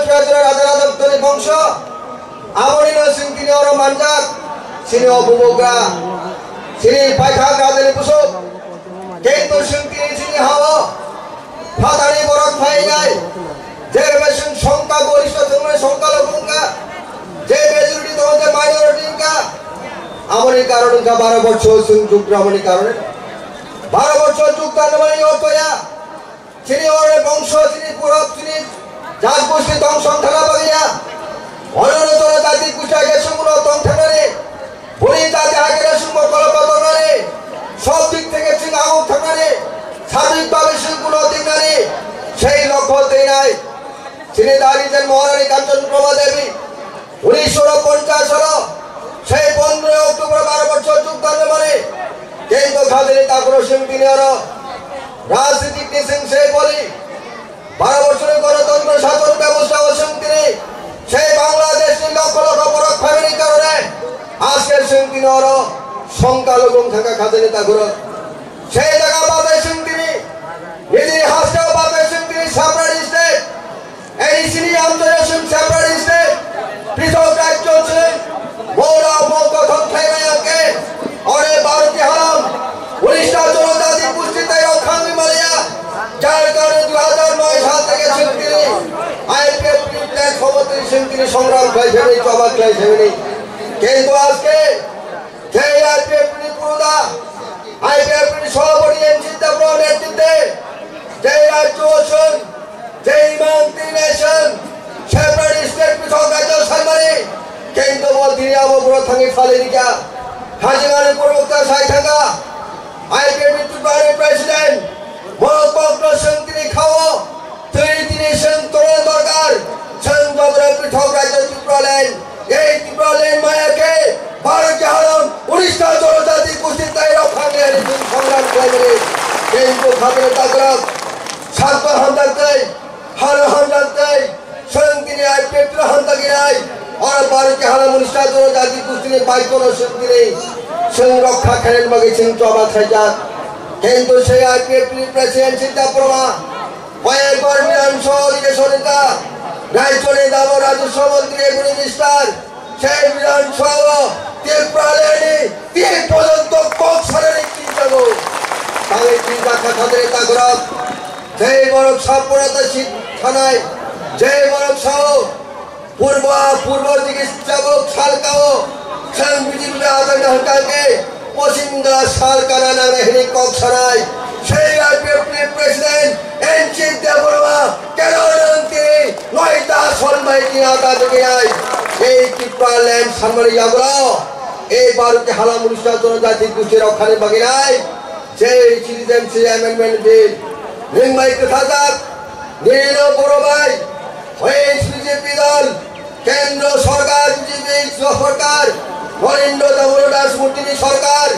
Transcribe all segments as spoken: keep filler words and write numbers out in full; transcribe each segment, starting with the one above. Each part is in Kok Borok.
Raja Raja Doni bongso, aboni no sing tini oro manjak, sini o bubugra, sini paithak rajani busuk, kintu sing tini sini hao, phatani borok phainai, je besing songka gorista thumai songka lobungka, je majority thumai minority ka, aboni karon ka baro bochor sing jukra aboni karon, baro bochor jukta namani otoya. Chini ore bongso, chini purok, chini jat gusti tong song thana bagya. Ono no tono jati kucha ke sumuno tong thanani. Buni jati hakira sumo kolo kotonani. Sob dik theke ching aguk thanani. Sabik babe sing kuno tinani. Sei lokho teinai. Chini dari jen Maharani Kanchan Prabha Devi. Unisho ponchas salo, sei pondro October baro bochor jukdan mani, kintu khajani takro sing tini oro, rajnitik ni sing sei boli, baro bochor ni ganatantra shason bebosta o sing tini, sei Bangladesh ni lokho lokho borok phaimani karone, ajke sing tini oro, songka logong thangka khajani takro, sei jaga bajai sing tini, nijini hasteo bajai sing tini, separate state, N E C ni amtwino chwng separate state, prithok rajyo chwng, mora mo gothon khlaimaya khe, ore Bharati halam, unista jonojati pusti tei rokha wngwi maliya, jar karone dui hajar noi sal theke chwng tini I P F T ni platform o tini chwng tini songram khlai phaimani, choba khlai phaimani. Kintu ajke je I P F T ni puroda, I P F T ni sobhapati N C Debbarma netritwe, je rajyo chwng, Jai Hind, Three Nation, separate state pithok rajyo sanmani, kintu bo tini abo borok thangwi phalwi rikha. Hajingani purwokta sai thangkha, I P F T Tripura ni president, borok kokno chwng tini khao, twi tini chwng tongna dorkar, chwng jobra pithok rajyo Tripura land, Ei Tipraland maya khe Bharatiya halam, unista jonojati gosti tei rok hamya ni chwng songram khlaimani. Kintu khajani tagrok, sakba hamjak tei, haro hamjak tei, chwng tini I P F T no hamjak inai, oro Bharatiya halam unista jonojati gosti ni baikhono chwng tini, chwng rokha khainani bagwi chwng choba khlaijak. Kintu sei I P F T ni president Sita Brahma, Koyekbar Bidhan Sabha odhikeshon neta, rajyoni dabo rajyosabha montri, agri minister, sei Bidhan Sabha o Tipraland ni tin porjonto kok sanani chintago. Tangwi chinta kha thadre tagrok, jei borok saporata sit thanai, jei borok sao, Purba, purba digi chabuk salkao, chwng B J P bai ajak na hwnkha khe, poschim gala sal kana nangnai hwnwi kok sanai. Sei I P F T ni president N C Debbarma, keno nwng tini noita son bai tini ata dwgwinai. Ei Tipraland sanmani yagulo, ei Bharati halam unista jonojati gosti rok khani bagwinai. Jei Citizenship Amendment Bill, nwng bai kwthajak, nini no boro bai, H P C P dol, Kendro Sorkar, B J P sorkar, Narendra Damodar Das Murti ni sorkar,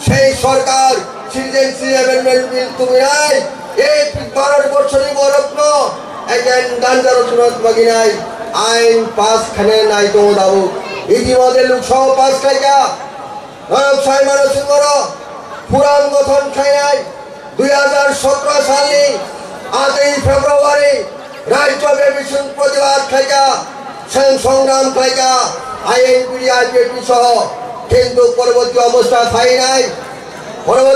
sei sorkar, Citizenship Amendment Bill tubinai, ei Bharat borso ni borok no, again danjaro sunat maginai, ain pass khane nai tongo dabu, itimodhe Lok Sabha pass khaika, Norok sai mano chwng oro phuran gothon khlainai dui hajar sotro salni atwi February rajyo byapi chwng protibad khlaikha, chwng songram khlaikha I N P D, I P F T soho, kintu porborti obostha phainai, porborti